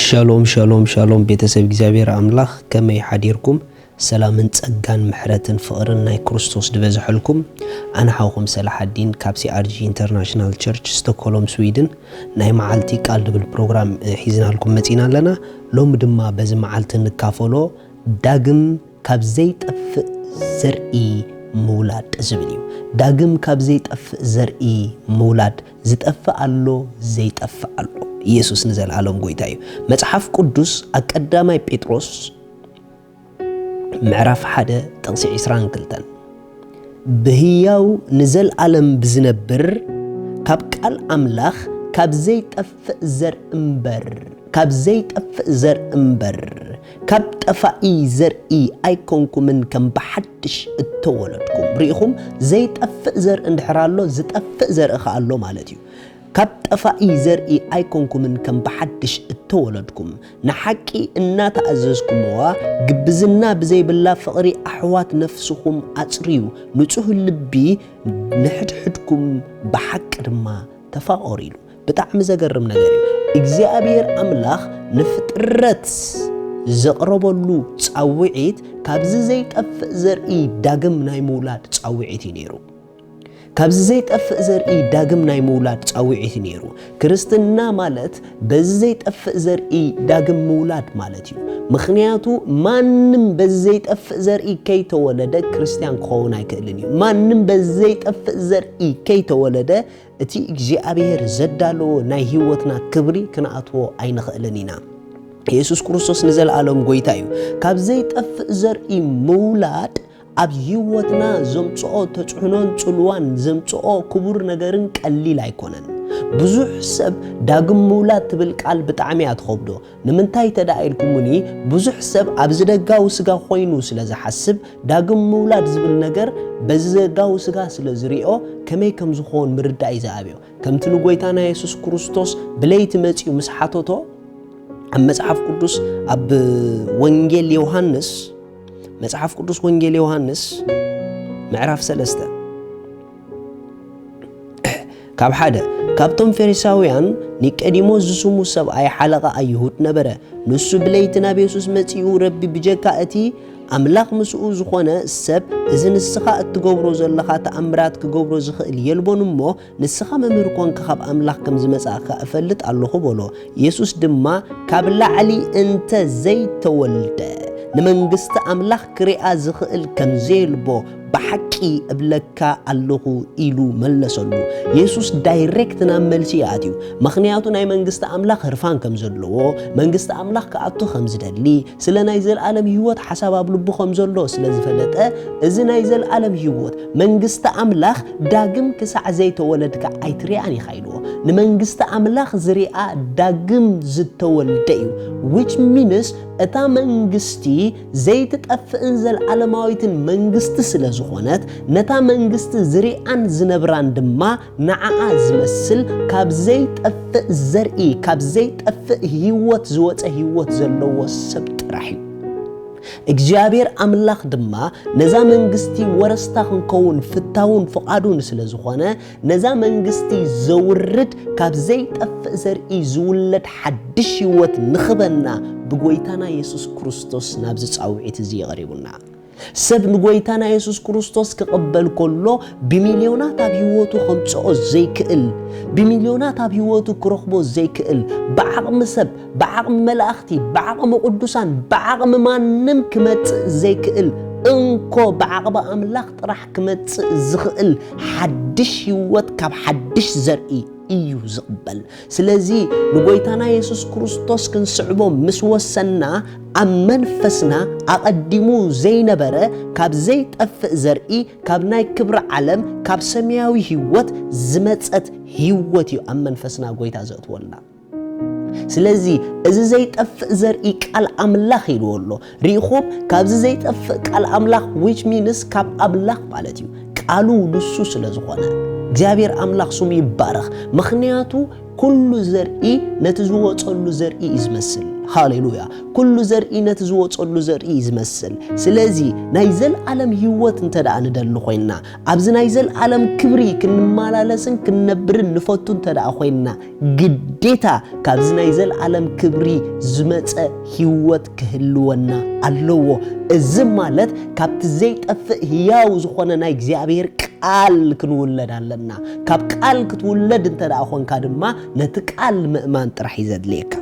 ሻሎም ሻሎም ሻሎም፣ ቤተሰብ እግዚኣብሔር ኣምላኽ ከመይ ሓዲርኩም? ሰላምን ጸጋን ምሕረትን ፍቕርን ናይ ክርስቶስ ዝበዝሐልኩም። ኣነ ሓውኹም ሰላሓዲን ካብ ሲኣርጂ ኢንተርናሽናል ቸርች ስቶክሆልም ስዊድን ናይ መዓልቲ ቃል ድብል ፕሮግራም እ፣ ሒዝናልኩም መጺና ኣለና። ሎሚ ድማ በዚ መዓልቲ ንካፈሎ ዳግም ካብ ዘይጠፍእ ዘርኢ ምውላድ ዝብል እዩ። ዳግም ካብ ዘይጠፍእ ዘርኢ ምውላድ፣ ዝጠፍእ ኣሎ፣ ዘይጠፍእ ኣሎ። ኢየሱስ ንዘለኣለም ጎይታ እዩ። መጽሓፍ ቅዱስ ኣብ ቀዳማይ ጴጥሮስ ምዕራፍ ሓደ ጥቕሲ ዕስራን ክልተን፣ ብህያው ንዘለኣለም ብዝነብር ካብ ቃል ኣምላኽ ካብ ዘይጠፍእ ዘር እምበር፣ ካብ ዘይጠፍእ ዘር እምበር፣ ካብ ጠፋኢ ዘርኢ ኣይኮንኩምን ከም ብሓድሽ እተወለድኩም። ርኢኹም፣ ዘይጠፍእ ዘር እንድሕር ኣሎ፣ ዝጠፍእ ዘርኢ ከኣ ኣሎ ማለት እዩ። ካብ ጠፋኢ ዘርኢ ኣይኮንኩምን ከም ብሓድሽ እተወለድኩም፣ ንሓቂ እናተኣዘዝኩምዋ፣ ግብዝና ብዘይብላ ፍቕሪ ኣሕዋት ነፍስኹም ኣጽርዩ፣ ንጹህ ልቢ ንሕድሕድኩም ብሓቂ ድማ ተፋቐሩ ኢሉ። ብጣዕሚ ዘገርም ነገር እዩ። እግዚኣብሔር ኣምላኽ ንፍጥረት ዘቕረበሉ ጻውዒት ካብዚ ዘይጠፍእ ዘርኢ ዳግም ናይ ምውላድ ጻውዒት እዩ ነይሩ። ካብዚ ዘይጠፍእ ዘርኢ ዳግም ናይ ምውላድ ጻውዒት እዩ ነይሩ። ክርስትና ማለት በዚ ዘይጠፍእ ዘርኢ ዳግም ምውላድ ማለት እዩ። ምኽንያቱ ማንም በዚ ዘይጠፍእ ዘርኢ ከይተወለደ ክርስትያን ክኸውን ኣይክእልን እዩ። ማንም በዚ ዘይጠፍእ ዘርኢ ከይተወለደ እቲ እግዚኣብሔር ዘዳለዎ ናይ ህይወትና ክብሪ ክንኣትዎ ኣይንኽእልን ኢና። ኢየሱስ ክርስቶስ ንዘለኣለም ጎይታ እዩ። ካብ ዘይጠፍእ ዘርኢ ምውላድ ኣብ ህይወትና ዘምጽኦ ተጽዕኖን ጽልዋን ዘምጽኦ ክቡር ነገርን ቀሊል ኣይኮነን። ብዙሕ ሰብ ዳግም ምውላድ ትብል ቃል ብጣዕሚ እያ ትኸብዶ። ንምንታይ ተደኣ ኢልኩምኒ፣ ብዙሕ ሰብ ኣብዚ ደጋዊ ስጋ ኮይኑ ስለ ዝሓስብ፣ ዳግም ምውላድ ዝብል ነገር በዚ ደጋዊ ስጋ ስለ ዝሪኦ ከመይ ከም ዝኸውን ምርዳእ እዩ ዝኣብዮ። ከምቲ ንጎይታና የሱስ ክርስቶስ ብለይቲ መጺኡ ምስ ሓተቶ፣ ኣብ መጽሓፍ ቅዱስ፣ ኣብ ወንጌል ዮሃንስ፣ መጽሓፍ ቅዱስ ወንጌል ዮሃንስ ምዕራፍ ሰለስተ ካብ ሓደ፣ ካብቶም ፈሪሳውያን ኒቆዲሞስ ዝስሙ ሰብኣይ ሓለቓ ኣይሁድ ነበረ። ንሱ ብለይቲ ናብ የሱስ መጺኡ፣ ረቢ፣ ብጀካ እቲ ኣምላኽ ምስኡ ዝኾነ ሰብ፣ እዚ ንስኻ እትገብሮ ዘለኻ ተኣምራት ክገብሮ ዝኽእል የልቦን እሞ፣ ንስኻ መምህር ኮንካ ካብ ኣምላኽ ከም ዝመጻእካ እፈልጥ ኣለኹ በሎ። የሱስ ድማ፣ ካብ ላዕሊ እንተ ዘይተወልደ ንመንግስቲ ኣምላኽ ክሪኣ ዝኽእል ከም ዘየልቦ ብሓቂ እብለካ ኣለኹ ኢሉ መለሰሉ። የሱስ ዳይሬክት ናብ መልሲ እዩ ኣትዩ። ምኽንያቱ ናይ መንግስቲ ኣምላኽ ህርፋን ከም ዘለዎ፣ መንግስቲ ኣምላኽ ክኣቱ ከም ዝደሊ፣ ስለ ናይ ዘለኣለም ህይወት ሓሳብ ኣብ ልቡ ከም ዘሎ ስለ ዝፈለጠ፣ እዚ ናይ ዘለኣለም ህይወት መንግስቲ ኣምላኽ ዳግም ክሳዕ ዘይተወለድካ ኣይትሪኣን ኢኻ ኢልዎ። ንመንግስቲ ኣምላኽ ዝሪኣ ዳግም ዝተወልደ እዩ። Which means እታ መንግስቲ ዘይትጠፍእን ዘለዓለማዊትን መንግስቲ ስለ ዝኾነት፣ ነታ መንግስቲ ዝሪኣን ዝነብራን ድማ ንዓኣ ዝመስል ካብ ዘይጠፍእ ዘርኢ፣ ካብ ዘይጠፍእ ህይወት ዝወፀ ህይወት ዘለዎ ሰብ ጥራሕ እዩ። እግዚኣብሔር ኣምላኽ ድማ ነዛ መንግስቲ ወረስታ ክንከውን ፍታውን ፍቓዱን ስለ ዝኾነ፣ ነዛ መንግስቲ ዘውርድ ካብ ዘይጠፍእ ዘርኢ ዝውለድ ሓድሽ ህይወት ንኽበና ብጎይታና የሱስ ክርስቶስ ናብዚ ጻውዒት እዚ የቕሪቡና። ሰብ ንጎይታና የሱስ ክርስቶስ ክቕበል ከሎ ብሚልዮናት ኣብ ህይወቱ ከምጽኦ ዘይክእል፣ ብሚልዮናት ኣብ ህይወቱ ክረኽቦ ዘይክእል፣ ብዓቕሚ ሰብ፣ ብዓቕሚ መላእኽቲ፣ ብዓቕሚ ቅዱሳን፣ ብዓቕሚ ማንም ክመጽእ ዘይክእል፣ እንኮ ብዓቕሚ ኣምላኽ ጥራሕ ክመጽእ ዝኽእል ሓድሽ ህይወት ካብ ሓድሽ ዘርኢ እዩ ዝቕበል። ስለዚ ንጎይታና የሱስ ክርስቶስ ክንስዕቦ ምስ ወሰንና፣ ኣብ መንፈስና ኣቐዲሙ ዘይነበረ ካብ ዘይጠፍእ ዘርኢ፣ ካብ ናይ ክብሪ ዓለም፣ ካብ ሰማያዊ ህይወት ዝመጸት ህይወት እዩ ኣብ መንፈስና ጎይታ ዘእትወልና። ስለዚ እዚ ዘይጠፍእ ዘርኢ ቃል ኣምላኽ ኢልዎ ኣሎ። ርኢኹም፣ ካብዚ ዘይጠፍእ ቃል ኣምላኽ፣ which means ካብ ኣምላኽ ማለት እዩ። ቃሉ ንሱ ስለ ዝኾነ እግዚኣብሔር ኣምላኽ ስሙ ይባረኽ። ምኽንያቱ ኩሉ ዘርኢ ነቲ ዝወጸሉ ዘርኢ እዩ ዝመስል። ሃሌሉያ። ኩሉ ዘርኢ ነቲ ዝወጸሉ ዘርኢ እዩ ዝመስል። ስለዚ ናይ ዘልኣለም ህይወት እንተ ደኣ ንደሊ ኮይንና፣ ኣብዚ ናይ ዘልኣለም ክብሪ ክንመላለስን ክንነብርን ንፈቱ እንተ ደኣ ኮይንና፣ ግዴታ ካብዚ ናይ ዘልኣለም ክብሪ ዝመጸ ህይወት ክህልወና ኣለዎ። እዚ ማለት ካብቲ ዘይጠፍእ ህያው ዝኾነ ናይ እግዚኣብሔር ቃል ክንውለድ ኣለና። ካብ ቃል ክትውለድ እንተ ደኣ ኾንካ ድማ ነቲ ቃል ምእማን ጥራሕ እዩ ዘድልየካ።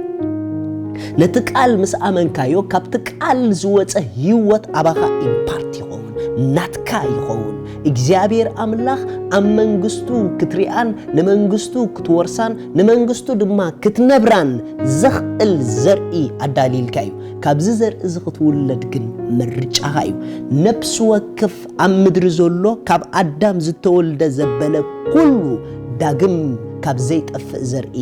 ነቲ ቃል ምስ ኣመንካዮ ካብቲ ቃል ዝወጸ ህይወት ኣባኻ ኢምፓርት ይኸውን፣ ናትካ ይኸውን። እግዚኣብሔር ኣምላኽ ኣብ መንግስቱ ክትሪኣን ንመንግስቱ ክትወርሳን ንመንግስቱ ድማ ክትነብራን ዘኽእል ዘርኢ ኣዳሊልካ እዩ። ካብዚ ዘርኢ እዚ ክትውለድ ግን ምርጫኻ እዩ። ነፍሲ ወከፍ ኣብ ምድሪ ዘሎ ካብ ኣዳም ዝተወልደ ዘበለ ኩሉ ዳግም ካብ ዘይጠፍእ ዘርኢ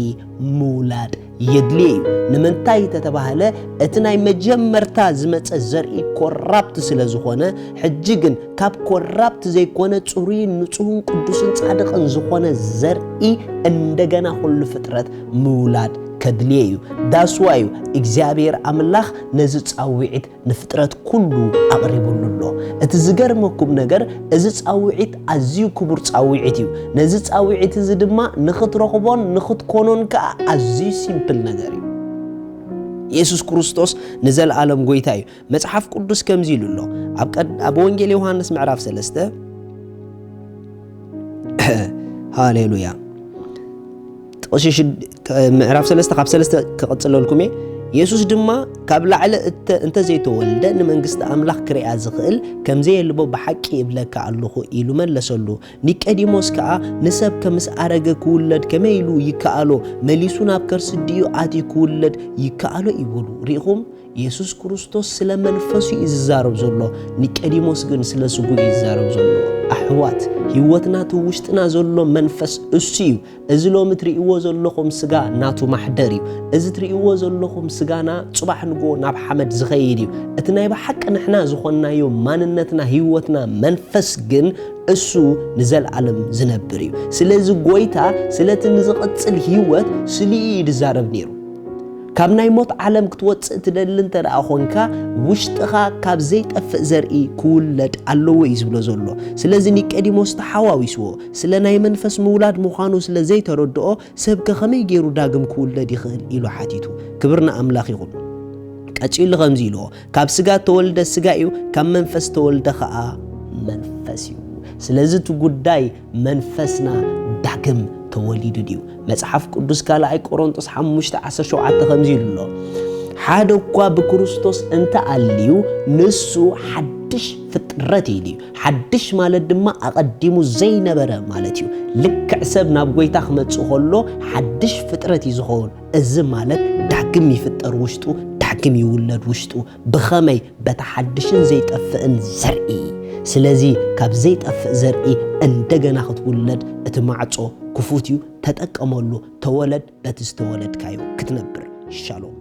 ምውላድ የድልዮ እዩ። ንምንታይ ተተባህለ እቲ ናይ መጀመርታ ዝመጸ ዘርኢ ኮራፕት ስለ ዝኾነ፣ ሕጂ ግን ካብ ኮራፕት ዘይኮነ ጽሩይን ንጹህን ቅዱስን ጻድቕን ዝኾነ ዘርኢ እንደገና ኩሉ ፍጥረት ምውላድ ከድልዮ እዩ። ዳስዋ እዩ እግዚኣብሔር ኣምላኽ ነዚ ጻውዒት ንፍጥረት ኩሉ ኣቕሪቡሉ ኣሎ። እቲ ዝገርመኩም ነገር እዚ ጻውዒት ኣዝዩ ክቡር ጻውዒት እዩ። ነዚ ጻውዒት እዚ ድማ ንኽትረኽቦን ንኽትኮኖን ከኣ ኣዝዩ ሲምፕል ነገር እዩ። የሱስ ክርስቶስ ንዘለኣለም ጎይታ እዩ። መጽሓፍ ቅዱስ ከምዚ ኢሉ ኣሎ። ኣብ ቀድ- ኣብ ወንጌል ዮሃንስ ምዕራፍ ሰለስተ ሃሌሉያ ጥቕሲ ሽድ- ምዕራፍ ሰለስተ ካብ ሰለስተ ክቕጽለልኩም እየ። የሱስ ድማ ካብ ላዕሊ እተ- እንተዘይተወልደ ንመንግስቲ ኣምላኽ ክሪኣ ዝኽእል ከምዘየልቦ ብሓቂ እብለካ ኣለኹ ኢሉ መለሰሉ። ኒቀዲሞስ ከኣ ንሰብ ከምስ ኣረገ ክውለድ ከመይ ኢሉ ይከኣሎ? መሊሱ ናብ ከርሲ ድዩ ኣትዩ ክውለድ ይከኣሎ ይብሉ። ርኢኹም? የሱስ ክርስቶስ ስለ መንፈሱ እዩ ዝዛረብ ዘሎ፣ ኒቀዲሞስ ግን ስለ ስጉኡ እዩ ዝዛረብ ዘሎ። ኣሕዋት፣ ህይወትና እቲ ውሽጥና ዘሎ መንፈስ እሱ እዩ። እዚ ሎሚ ትርእይዎ ዘለኹም ስጋ ናቱ ማሕደር እዩ። እዚ ትርእይዎ ዘለኹም ስጋና ጽባሕ ንግሆ ናብ ሓመድ ዝኸይድ እዩ። እቲ ናይ ብሓቂ ንሕና ዝኾንናዮ ማንነትና፣ ህይወትና፣ መንፈስ ግን እሱ ንዘለኣለም ዝነብር እዩ። ስለዚ ጎይታ ስለቲ ንዝቕጽል ህይወት ስሊኡ እዩ ዝዛረብ ነይሩ። ካብ ናይ ሞት ዓለም ክትወጽእ ትደሊ እንተ ደኣ ኾንካ፣ ውሽጥኻ ካብ ዘይጠፍእ ዘርኢ ክውለድ ኣለዎ እዩ ዝብሎ ዘሎ። ስለዚ ኒቀዲሞስ ተሓዋዊስዎ፣ ስለ ናይ መንፈስ ምውላድ ምዃኑ ስለ ዘይተረድኦ፣ ሰብከ ከመይ ገይሩ ዳግም ክውለድ ይኽእል? ኢሉ ሓቲቱ። ክብር ንኣምላኽ ይኹን። ቀጺሉ ከምዚ ኢልዎ፣ ካብ ስጋ ተወልደ ስጋ እዩ፣ ካብ መንፈስ ተወልደ ኸኣ መንፈስ እዩ። ስለዚ እቲ ጉዳይ መንፈስና ዳግም ተወሊዱ ድዩ? መጽሓፍ ቅዱስ ካልኣይ ቆሮንጦስ ሓሙሽተ ዓሰርተ ሸውዓተ ከምዚ ኢሉ ኣሎ፣ ሓደ እኳ ብክርስቶስ እንተ ኣልዩ ንሱ ሓድሽ ፍጥረት እዩ ኢሉ እዩ። ሓድሽ ማለት ድማ ኣቐዲሙ ዘይነበረ ማለት እዩ። ልክዕ ሰብ ናብ ጎይታ ክመጽእ ከሎ ሓድሽ ፍጥረት እዩ ዝኸውን። እዚ ማለት ዳግም ይፍጠር ውሽጡ፣ ዳግም ይውለድ ውሽጡ። ብኸመይ? በቲ ሓድሽን ዘይጠፍእን ዘርኢ። ስለዚ ካብ ዘይጠፍእ ዘርኢ እንደገና ክትውለድ እቲ ማዕጾ ክፉት እዩ። ተጠቀመሉ። ተወለድ፣ በቲ ዝተወለድካዮ ክትነብር። ሻሎም።